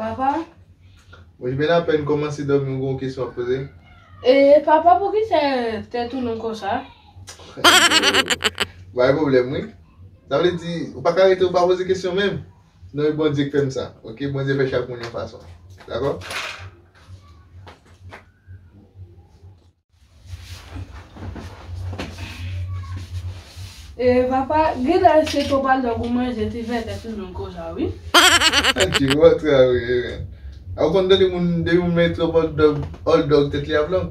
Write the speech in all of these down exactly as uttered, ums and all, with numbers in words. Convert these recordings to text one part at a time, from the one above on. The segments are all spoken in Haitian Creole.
Papa? Mwen vin apèn kòmanse dòmi, ou gen yon kesyon ap poze? E, papa, poukisa tèt ou long konsa? Pa gen pwoblèm, wi. Sa vle di, ou pa ka rete, ou pa poze kesyon menm. Non, e Bondye k fè m sa, oke? Bondye fè chak moun yon fason. Dakò? E, papa, genlè se twòp hot dog ou manje ki fè tèt ou long konsa, wi. Ti mantray, wi, wi. A, ou konn tande moun, depi moun manje twòp hot dog, hot dog tèt li ap long.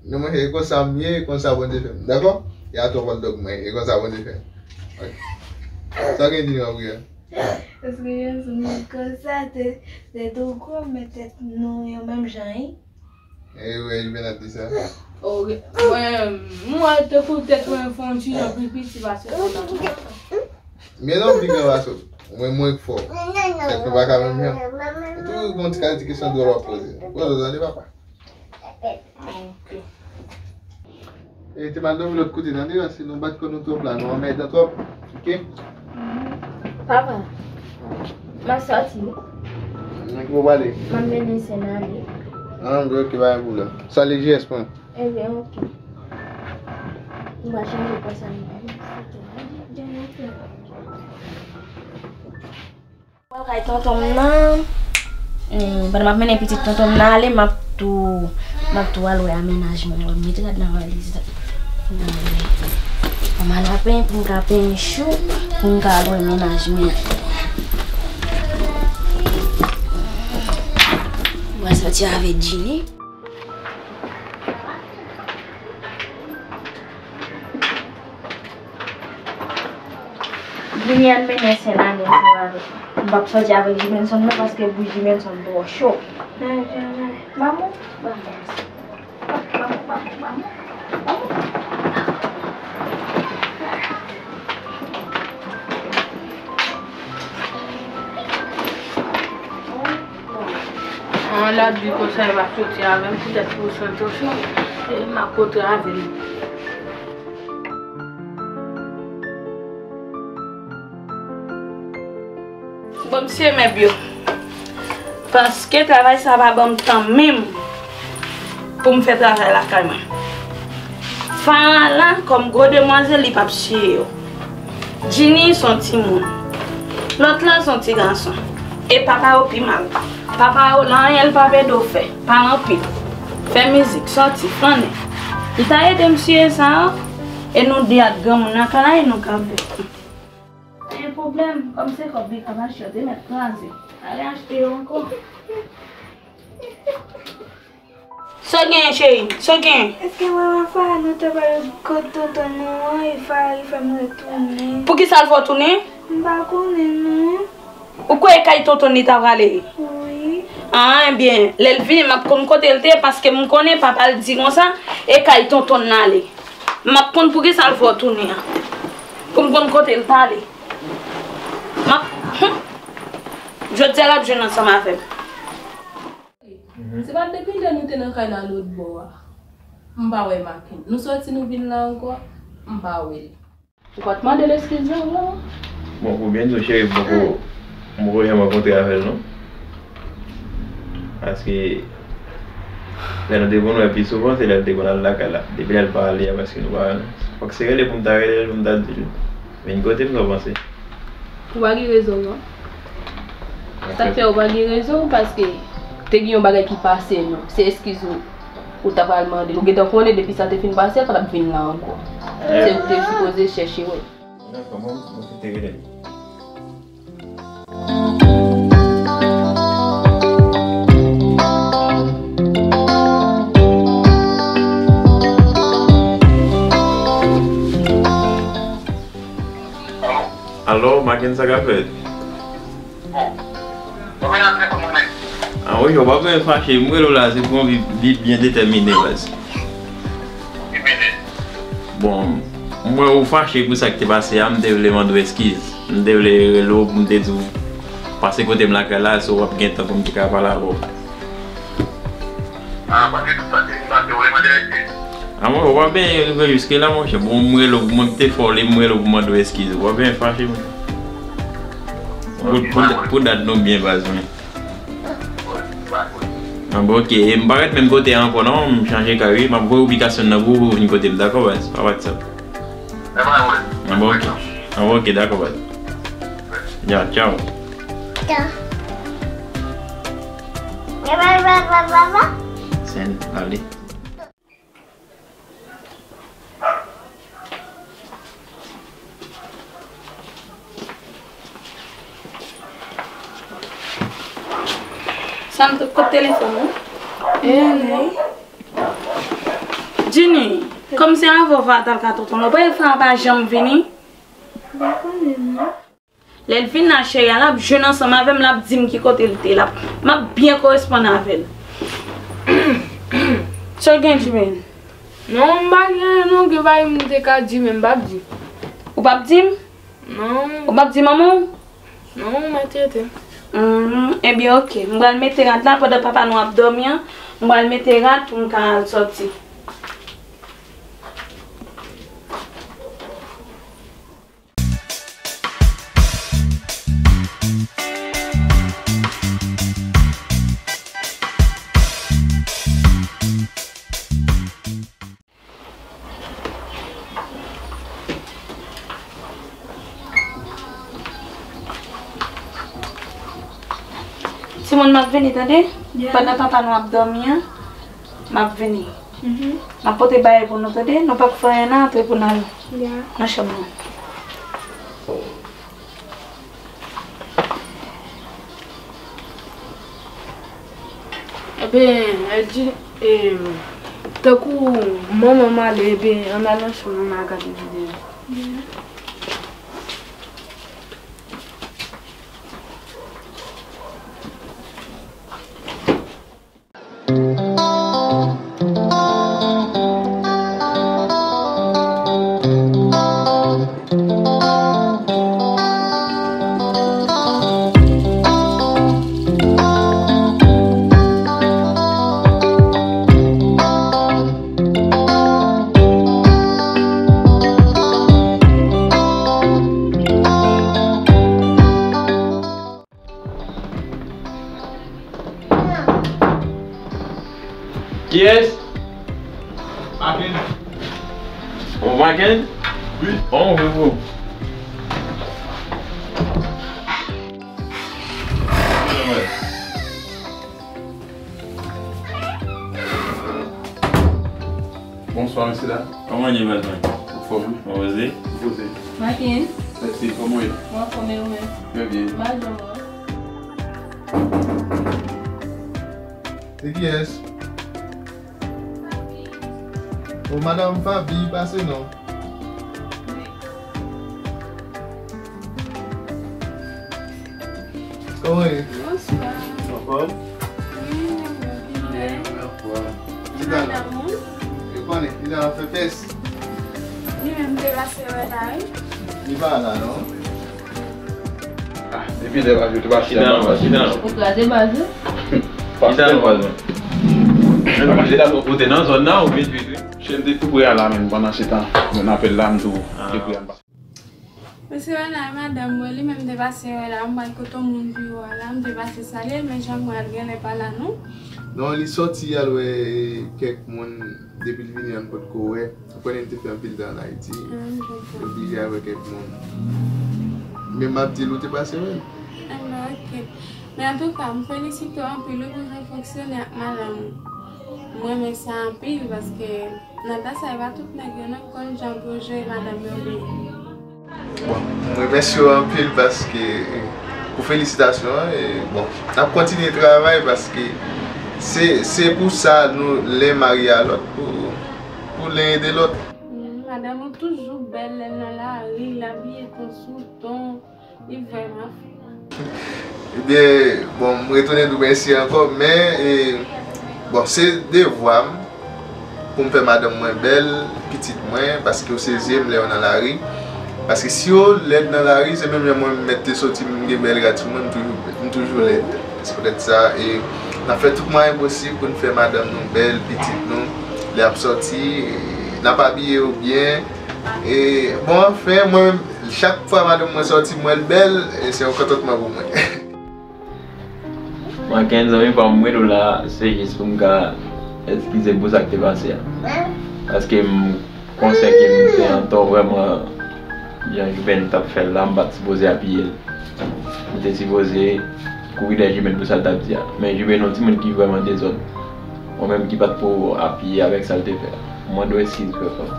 Nou manje, e konsa m ye, e konsa Bondye fè m. Dakò? E a twòp hot dog mwen, e konsa Bondye fè m. Oke. Sa w gen di nou, Gabriel? Paske yo di konsa, tèt, tèt ou gwo, men tèt nou yo menm jan, wi. E wi, Juvenal di sa. Oke. Mwen, mwen, tankou tèt mwen fè yon ti jan pli piti pase sa. Men non, pi gran pase w. Mwen, mwen k fò. Tèt mwen pa ka menm jan. E tou, gon ti kalite kesyon dwòl w ap poze. Poze w tande, papa. Ok. E te mal dòmi lòt kote, tande, paske nou bat kò nou twòp la, nou anmèdan twòp. Ok? Papa, m ap sòti wi. Nan ki bò w prale? M ap mennen sè m ale. Ah, ok, ok, pa gen pwoblèm. Sa L G S pran? Ebyen, ok. M pral chanje pòs sa m. Pral kay tonton m nan. Hmm, pandan m ap mennen pitit tonton m nan ale, m ap tou, m ap tou al wè amenajman. M ap met rad nan valiz la. Pou m al wè. Pou m al wè pen, pou m ka penyen chou, pou m ka al wè menaj mwen. Mwen sòti avèk Djini. Djini al mennen sè l ale ansanm avèk mwen. M p ap sòti avèk Jimenson non, paske bouch Jimenson twò cho. Maman, maman, maman, maman. An, l ap di konsa, l ap soti avè m, poutèt pou santi w cho, e m ap kontre avè l. Bon, mesye, men byen. Paske travay sa pa ban m tan menm pou m fè travay lakay mwen. Fara la, kòm gwo demwazèl, li p ap siye yo. Djini se yon timoun. Lòt la se yon ti gason. E papa yo pi mal. Papa yo la, anyen l p ap ede w fè. Pale anpil. Fè mizik, sòti, flannen. Li ta ede m siye sa, e nou de ak granmoun nan kay la, e nou ka viv. Pa gen pwoblèm, kòm se kòb li k ap achte yo, te mèt kraze. Ale achte yo ankò. Sa w genyen, cheri? Sa w genyen? Èske mwen wè Fara nou te pral kot tonton nou an, e Fara li fè m retounen? Poukisa l fè w tounen? M pa konnen non. Ou kwè e kay tonton li ta prale? Wi. Ah, ebyen, lè l vini, m ap konn kote l te ye, paske m konnen papa l di konsa, e kay tonton l ale. M ap konn poukisa l fè w tounen an. Pou m konn kote l t ale. M ap, hmm. Jodi a l ap jwenn ansanm avè m. Mhm. Se pa t depi lè nou te nan kay la lòt bò a. M pa wè Maken. Nou sòti, nou vin la ankò, m pa wè l. Ou pa t mande l eskiz non, vrèman? Bon, pou byen di w, cheri, m poko, m poko janm rankontre avè l, non. Paske lè nou te konn wè pi souvan, se lè l te konn al lakay la. Depi lè l pa ale a, paske nou pa, fòk se rele pou m ta rele l, pou m ta di l vin kote m, sa w panse? Ou pa gen rezon, non. Sa k fè ou pa gen rezon, paske te gen yon bagay ki pase, non. Se eskiz ou, ou ta pral mande l. Ou gentan konnen depi sa te fin pase a, pa t ap vin la ankò. Se ou te sipoze chèche wè. Dakò, mwen, mwen te rele l. Alo, Maken, sa k ap fèt? Ah wi, w pa bezwen fache, m rele w la, se pou anvi byen detèmine, baz. Bon, m wè ou fache pou sa k te pase a, m te vle mande w eskiz. M te vle rele w pou m te di w pase kote m lakay la, si w ap gen tan pou m te ka pale avè w. Ah, paske tout sa te vin pase, ou vle mande eskiz? Ah, mwen, ou pa byen rive jiske la, monchè. Bon, m rele w, mwen ki te fè w li, m rele w pou mande w eskiz. Ou pa byen fache, mwen. Pou, pou, pou dat nou byen, baz, mwen. An bon, ok. E m pa ret menm kote a ankò non, m chanje kay wi. M ap voye ubikasyon nan pou ou, pou w vin kote m, dakò baz? Pa WhatsApp. An bon, ok. An bon, ok, dakò baz. Ya, tchaw. Tchaw. Send, ale. Sa m t-, kot telefòn ou? Jenny, kòm se avè w Fatal ka tonton, lè w pa fè a pa janm vini. M pa konnen non. Lè l vin la, cheri a, l ap jwenn ansanm avè m, l ap di m ki kote l te. L ap, m ap byen koresponn avè l. Sa w gen, Jimène? Non, m pa gen anyen non, gen bagay m te ka di, men m p ap di. Ou p ap di m? Non. Ou p ap di manman w? Non, m ap rete. Hmm, ebyen, ok. M pral mete rad la, pandan papa nou ap dòmi an, m pral mete rad pou m ka al sòti. Timoun, m ap vini, tande? Ya. Pandan papa nou ap dòmi an, m ap vini. Mhm. M ap pote bagay pou nou, tande? Nou p ap fè anyen nan, antre pou n al nan chanm nou. Ebyen, Eddy, e, tankou manman m ale, ebyen, ann al nan chanm nan, ann al gade videyo. Kiyès? Maken. O, Maken? Wi. Bon, wi, wi. Bonswa, mesye dam. Kòman ye, Valman? Anfòm, wi. Poze. Poze. Maken. Mèsi, kòman w ye? Mwen anfòm, e ou menm? Trè byen. M pa janm wè w. Se kiyès? O, madanm Faby, pase non. Kòman ye? Bonswa. Anfòm? Wi, mwen byen. Byen, anfòm. Ki madanm ou? Yo konnen, ki jan ap fè tès? Li menm te pase wè la, wi. Li pa la, non? Ah, depi lè pa, yo te pase anba. Chita, chita. Ou kraze baz ou? Chita, non. Chita, non. Ou te nan zòn nan, ou vin vit, wi. Chè, m te tou pre a la menm, pandan se tan, mwen apèl la, m tou te pre a. Mesye Renal, madanm mwen, li menm te pase wè la, m pral kote yon moun pi wo a la, m te pase salye l, men jan mwen al genlè pa la non. Non, li sòti al wè kèk moun, depi l vini an potko wè. Ou konnen li te fè anpil tan ann Ayiti. Ah, m konprann. Li oblije al wè kèk moun. Men m ap di l ou te pase wè l. Enben, ok. Men antouka, m felisite w anpil wi pou jan w fonksyone ak madanm ou. M renmen sa anpil paske nan tan sa, e pa tout nèg yo non ki konn jan pou yo jere madanm yo byen. Bon, m remèsye w anpil paske, pou felisitasyon an, e, bon, n ap kontinye travay paske se, se pou sa nou len marye a lòt, pou, pou len ede lòt. Wi, madanm ou toujou bèl lè l nan lari, l abiye ton sou ton, li vrèman fre. Ebyen, bon, m retounen di w mèsi ankò, men, e, bon, se devwa m pou m fè madanm mwen bèl, pitit mwen, paske yo se zye m lè yo nan lari. Paske si yo lèd nan lari, se menm jan mwen m mèt te soti, m gen bèl rad sou mwen, m toujou, m toujou lèd. Se poutèt sa, e, n ap fè tout mwayen posib pou n fè madanm nou bèl, pitit nou, lè y ap sòti, e, n ap abiye yo byen. E, bon, anfen, mwen menm, chak fwa madanm mwen sòti, m wè l bèl, e se yon kontantman pou mwen. Bon, Mankenn, zanmi pa m, m rele w la, se jis pou m ka eskize m pou sa k te pase a. Paske m konsyan ke m te antò vrèman, jan Juben t ap fè l la, m pa t sipoze apiye l. M te sipoze kouri dèyè Juben pou sa l t ap di a. Men Juben yon timoun ki vrèman dezòd. Mwen menm ki pa t pou apiye avèk sa l te fè a. M mande w eskiz, frè pa m.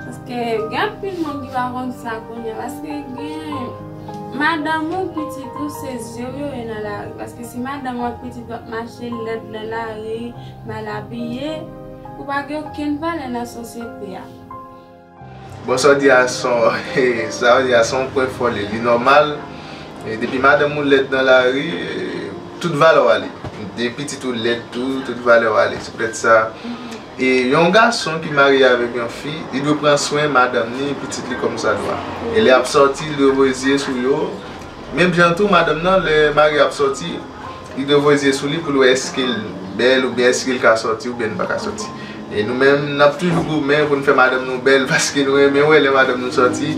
Paske gen anpil moun ki pa konn sa kounye a. Paske gen madanm ou, pitit ou, se zye w yo ye nan lari. Paske si madanm ou ak pitit ou ap mache lèd nan lari, mal abiye, ou pa gen okenn valè nan sosyete a. Bon, sa w di a se yon, sa w di a se yon pwen fò li, li nòmal. E depi madanm ou lèd nan lari, e, tout valè w ale. Depi pitit ou lèd tou, tout valè w ale. Se poutèt sa, e yon gason ki marye avèk yon fi, li dwe pran swen madanm ni, pitit li kòmsadwa. E lè y ap sòti, li dwe voye zye sou yo. Menm jan tou, madanm nan, lè mari ap sòti, li dwe voye zye sou li pou l wè èske l bèl oubyen èske l ka sòti oubyen l pa ka sòti. E nou menm, n ap toujou goumen pou n fè madanm nou bèl, paske nou renmen wè lè madanm nou sòti,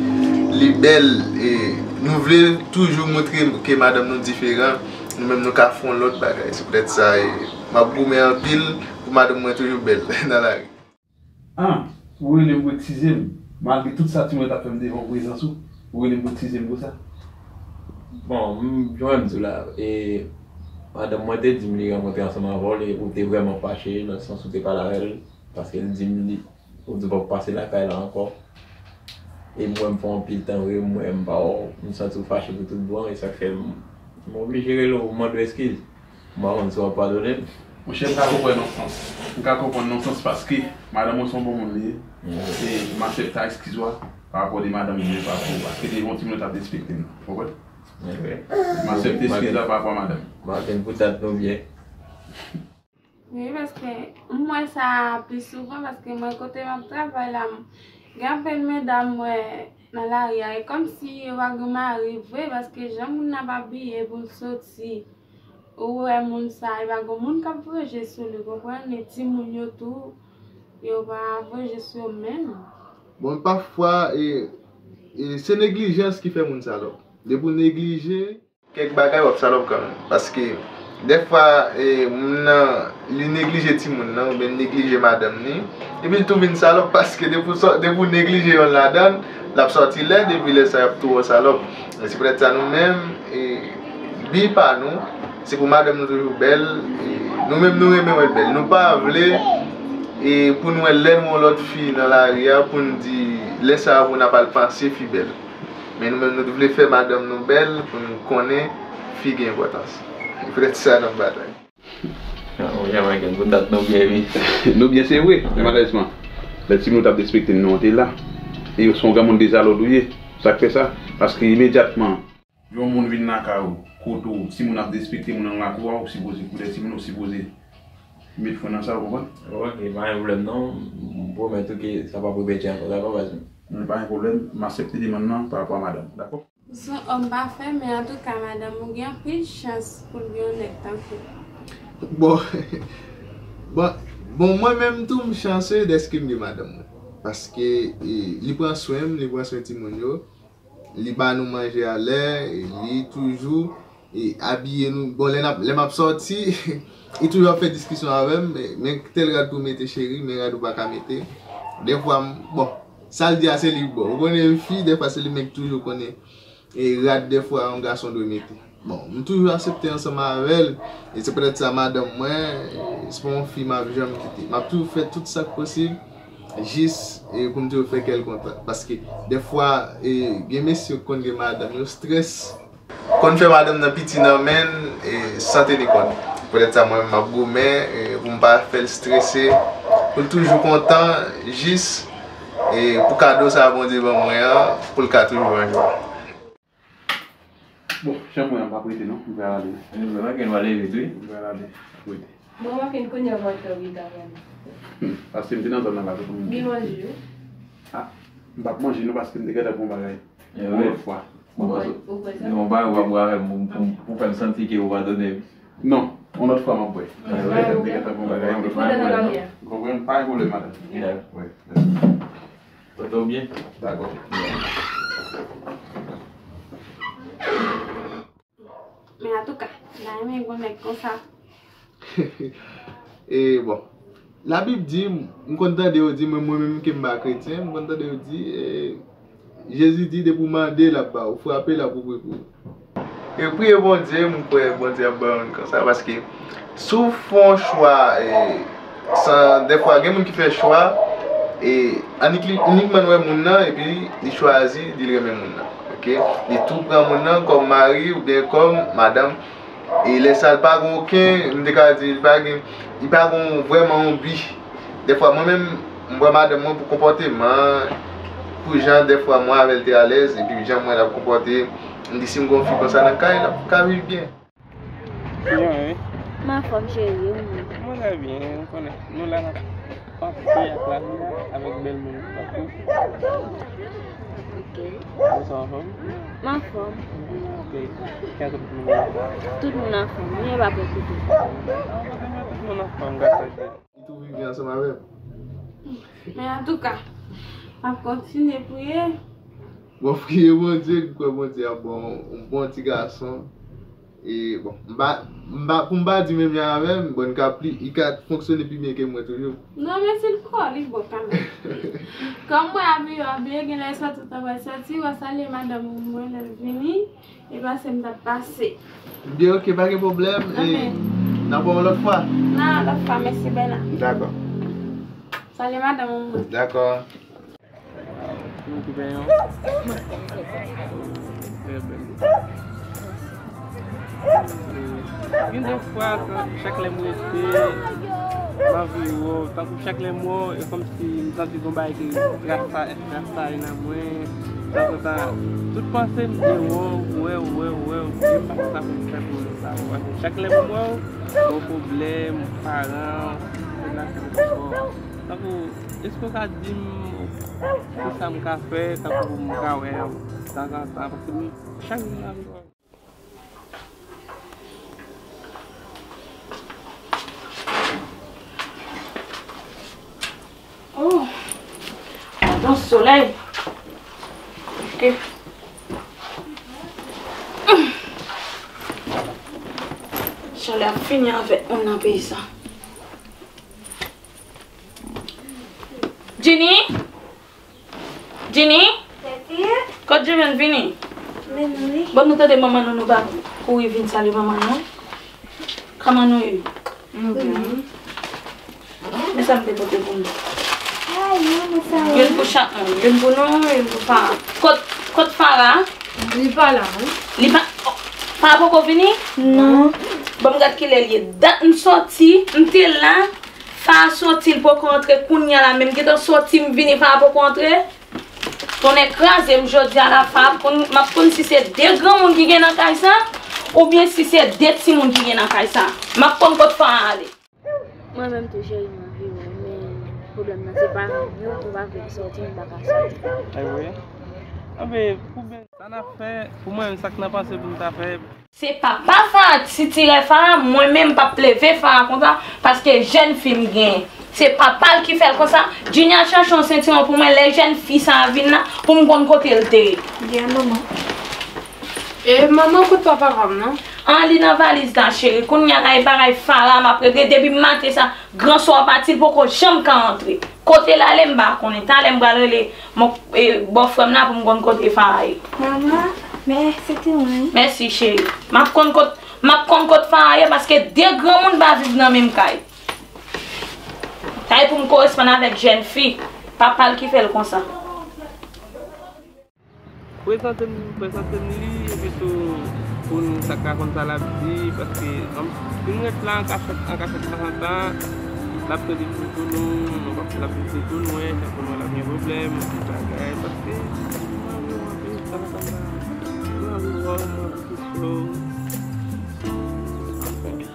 li bèl. E nou vle toujou montre ke madanm nou diferan. Nou menm, nou ka fè yon lòt bagay. Se poutèt sa, e, m ap goumen anpil pou madanm mwen toujou bèl nan lari. Ah, ou rele m pou eskize m, malgre tout sa timoun yo t ap fè m devan prezans ou, ou rele m pou eskize m pou sa? Bon, m, jan m di w la, e, madanm mwen te di m li rankontre ansanm avè w, e ou te vrèman fache, nan sans ou te pale avè l, paske l di m li, ou di w p ap pase lakay la ankò. E m wè m fè anpil tan vre, m wè m pa wè w, m santi w fache pou tout bon, e sa k fè m, m oblije rele w, m mande w eskiz. M pa konn si w ap padone m. Monchè, m ka konprann nan sans. M ka konprann nan sans paske madanm mwen se yon bon moun li ye. E m aksepte eskiz ou a pa rapò de madanm li, pa rapò, paske te gen yon timoun yo t ap derespekte m. Ou konprann? M aksepte eskiz la pa rapò a madanm. Maten pou dat nou byen. Wi, paske m wè sa pi souvan, paske mwen kote m ap travay la, m, gen anpil medam mwen nan lari a, e kòmsi yo pa gen mari vre, paske jan moun nan ap abiye pou l soti, ou wè moun sa, e pa gen moun k ap voye je sou li, konprann? E timoun yo tou, yo pa voye je sou yo menm. Bon, pafwa, e, e, se neglijans ki fè moun salòp. Depi w neglije, kèk bagay w ap salòp kanmenm. Paske dèfwa, e, moun nan, li neglije timoun nan, oubyen li neglije madanm ni, epi l tou vin salòp, paske depi w sò-, depi w neglije yonn ladan l, l ap sòti lèd, epi lè sa a y ap tou wè w salòp. E se poutèt sa nou menm, e, bi pa nou, se pou madanm nou toujou bèl, e, nou menm nou renmen wè l bèl. Nou pa vle, e, pou n wè lè n wè yon lòt fi nan lari a, pou n di, lè sa a pou n ap al panse fi bèl. Men nou menm nou vle fè madanm nou bèl pou n konnen fi gen enpòtans. Se poutèt sa n ap batay. Ah, monchè Michael, pou dat nou byen, wi. Nou byen, se vre, men malerezman, lè timoun yo t ap derespekte n, nou te la. E se yon granmoun dezalòd ou ye. Sa k fè sa? Paske imedyatman yon moun vin lakay ou, kote w, timoun ap derespekte moun nan lakou a, ou sipoze koute timoun, ou sipoze met fren nan sa, ou konprann? Ok, pa gen pwoblèm non. M pwomèt ou ke sa p ap repete ankò, dakò, baz mwen? Non, pa gen pwoblèm, m aksepte demann nan pa rapò a madanm, dakò? Ou se yon òm pafè, men antouka, madanm ou gen anpil chans pou l gen yon nèg tankou w. Bon, bon, bon, mwen menm tou, m chanse dèske m gen madanm mwen. Paske, e, li pran swen m, li pran swen timoun yo. Li ba nou manje alè, e, li toujou, e, abiye nou. Bon, lè n ap, lè m ap sòti, li toujou ap fè diskisyon avè m, men, men tèl rad pou w mete, cheri, men rad ou pa ka mete. Dèfwa, m, bon, sa l di a se li k bon. Ou konnen fi, dèfwa se li menm ki toujou konnen, e, rad dèfwa yon gason dwe mete. Bon, m toujou aksepte ansanm avè l, e se poutèt sa madanm mwen, e, se pa yon fi m ap janm kite. M ap toujou fè tout sa k posib, jis, e, pou m toujou fè kè l kontan. Paske, dèfwa, e, gen mesye k konn gen madanm yo, strès konn fè madanm nan piti nan men l, e, san teni kont. Poutèt sa, mwen menm, m ap goumen, e, pou m pa fè l strese, pou l toujou kontan, jis, e, pou kado sa a Bondye ban mwen an, pou l ka toujou an jwa. Bon, chanm mwen an p ap rete non, m pral ale. Mwen gen dwa leve tou, wi. M pral ale, m ap rete. Bon, m ap fin kounye a, m ap fè w rete avè m. Hmm, paske m te nan zòn nan la, tout moun. Gen manje, wi. Ah, m p ap manje non, paske m te gentan pran bagay. Yon lòt fwa. Ou kwè, ou kwè sa? Non, pa yon bagay pou, pou, pou fè m santi ke ou padone m. Non, yon lòt fwa m ap bwè. Yon lòt fwa m ap bwè. Ou konprann? Pa gen pwoblèm, madanm. Wi. Tonton byen? Dakò. Men antouka, M ta renmen gwo nèg konsa. E bon, Labib di, m konn tande yo di, mwen, mwen menm ke m pa kretyen, m konn tande yo di, e, Jezi di, depi w mande, l ap ba w, frape, l ap ouvri pou ou. E priye Bondye, m kwè Bondye ap ba w youn konsa, paske si w fè yon chwa, e, san, dèfwa, gen moun ki fè chwa, e, anik-, inikman l wè moun nan, epi li chwazi, di l renmen moun nan. Oke? Li tou pran moun nan kòm mari oubyen kòm madanm. E lè sa, l pa gen okenn, m te ka di, li pa gen, li pa gen vrèman yon bi. Dèfwa, mwen menm, m wè madanm mwen pou konpòteman, pou jan dèfwa mwen avè l te alèz, epi jan mwen l ap konpòte, m di si m gen yon fi konsa nan kay, l ap ka viv byen. Jan, wi. M anfòm, cheri, e ou menm? Mwen trè byen, ou konnen. Nou la, n ap pati ak lavi a, avèk bèl moun patou. Ok. Ou sa anfòm? M anfòm. Ok. Kè tout moun anfòm? Tout moun anfòm. Mwen pa pè kote. Tout moun anfòm, gras a Dye. Li tou viv ansanm avè m. Men antouka, m ap kontinye priye. Bon, priye Bondye, m kwè Bondye ap ba w yon bon ti gason. E, bon, m pa, m pa, pou m pa di menm jan avè m, bon, li ka pli, li ka fonksyone pi byen ke mwen toujou. Non, men si l kò, li bon kanmenm. Kòm mwen ap viv ap byen, gen lè sòti, tan pral sòti, w a salye madanm ou mwen lè l vini, e pase m t ap pase. Byen, oke, pa gen pwoblèm, e n ap wè yon lòt fwa. Nan, lòt fwa, mèsi, Bèna. Dakò. Salye madanm ou mwen. Dakò. Mwen ki benyen. Trè bèl. Gen de fwa, chak lè m rete, m anvi wè w, tankou chak lè m wè w, e kòmsi m santi gon bagay ki rasta, rasta nan mwen. Tankou sa, tout panse m se wè w, wè w, wè w, wè w, e m pa konn sa pou m fè pou m sa. Chak lè m wè w, gon pwoblèm, paran, se la, se la. Tankou, èske w ka di m kisa m ka fè, tankou pou m ka wè w tanzantan, paske m, chak jou m ap wè w. Oh, gade yon solèy. Ok. Chalè ap fini avèk moun nan peyi sa. Jenny? Jenny? Tèti? Kot Jenny vini? Vini, wi. Bon, nou tande manman nou, nou pa kouri vin salye manman nou. Kòman nou ye? Nou byen. Men sa m te pote pou nou. Ay, non, men sa yo. Youn pou chak moun. Youn pou nou, youn pou Farah. Kot, kot Farah? Li pa la, non. Li pa, Farah poko vini? Non. Bon, m gad kilè l ye. Dat m sòti, m te la. Farah sòti, l poko antre. Kounye a la, menm gentan sòti, m vini, Farah poko antre. Tonnè kraze m jodi a la, Farah ap konn, m ap konn si se de granmoun ki gen nan kay sa, oubyen si se de timoun ki gen nan kay sa. M ap konn kot Farah ale. Mwen menm tou, cheri, m anvi wè w, men pwoblèm nan se paran m yo, m pa vle m sòti, m pa ka sòti. Anben, pou byen, sa n ap fè, pou mwen menm, sa k nan panse pou m ta fè. Se papa Farah, sitirè Farah, mwen menm m p ap leve Farah konsa, paske jèn fi m genyen. Se papa l ki fè l konsa. Junior chèche yon sentiwon pou mwen, lè jèn fi sa a vin la, pou m konn kote l te ye. Byen, manman. E manman, kot papa pa m nan? An, li nan valiz la, cheri. Kounye a la, e bagay Farah m ap regle. Depi maten sa, gran swa pati, l poko janm ka antre. Kote l ale, m pa konnen. Talè m pral rele mon, e, bòfrè m nan pou m konn kote Farah ye. Manman, mèsi tou, wi. Mèsi, cheri. M ap konn kot, m ap konn kot Farah ye, paske de granmoun pa viv nan menm kay. Sa e pou m koresponn avèk jèn fi. Papa l ki fè l konsa. Prezante m, prezante m li, epi tou, pou nou sa ka konn sa l ap di, paske, ann, si nou ret la an kachèt, an kachèt tanzantan, l ap kredi tou pou nou, nou p ap, l ap viv tou lwen, tankou nou, l ap gen pwoblèm, tout bagay, paske, nou anvi wè w anpil, tanzantan, nou anvi wè w, nou anvi kite w. M ap gade,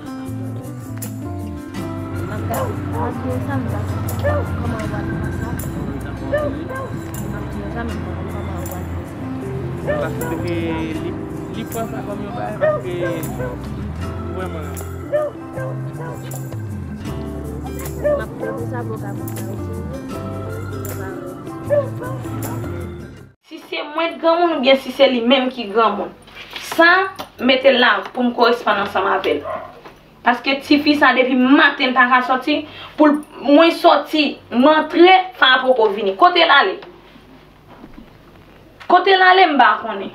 m ap di yo sa m pa konn kòman w pral pran sa. M ap di yo sa m pa konn kòman w pral pran sa. Paske li, li pran sa kòm yon bagay, paske vrèman. M ap di yo sa pou w ka konn sa, wi. Si se mwen k granmoun oubyen si se li menm ki granmoun. Sa, mete l la pou m koresponn ansanm avè l. Paske tifi sa depi maten l pa ka sòti, pou l, mwen sòti, m antre, Fa poko vini. Kote l ale? Kote l ale, m pa konnen.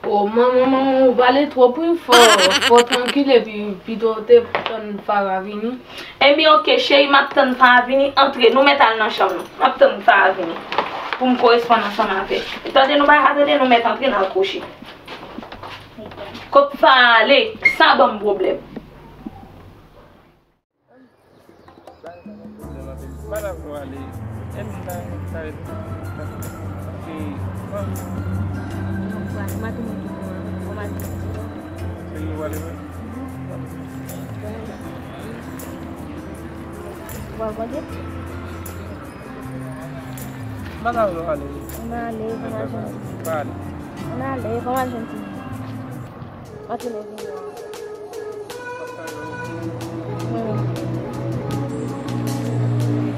O manman, manman, ou pale twòp wi, fò, fò trankil epi pito w te tann Fa a vini. Ebyen, oke, cheri, m ap tann Fa a vini, antre, nou mèt al nan chanm nou. M ap tann Fa a vini. Pou m koresponn ansanm avè l. Tande, nou pa ka tande, nou mèt antre, n al kouche. Kot Fa a ale, sa ban m pwoblèm. Ou pral konte? M pa ta vle w ale. Ann ale, kòman jwenn ti moun? Pa ale. Ann ale, kòman jwenn ti moun? Antre nou vini. Hmm.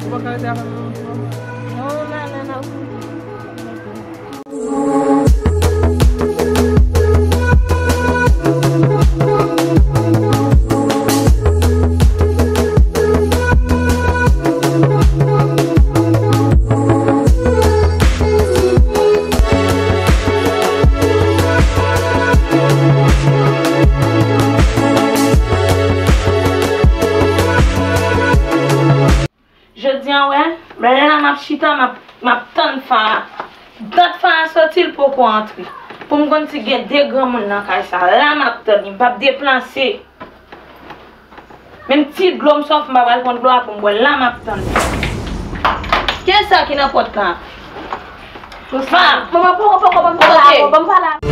Ou pa ka rete avè m nan yon ti moman? Non, nan, nan, nan. Jodi a, wè, la m ap chita, m ap, m ap tann Fa a. Dat Fa a sòti, l poko antre. Pou m konn si gen de granmoun nan kay sa. La m ap tann li, m p ap deplase. Menm ti dlo m swaf, m pa pral pran dlo a pou m bwè. La m ap tann li. Kiyès sa ki nan pòt la? Fa! Manman, poko, poko, ban m pale avè w, ban m pale avè w.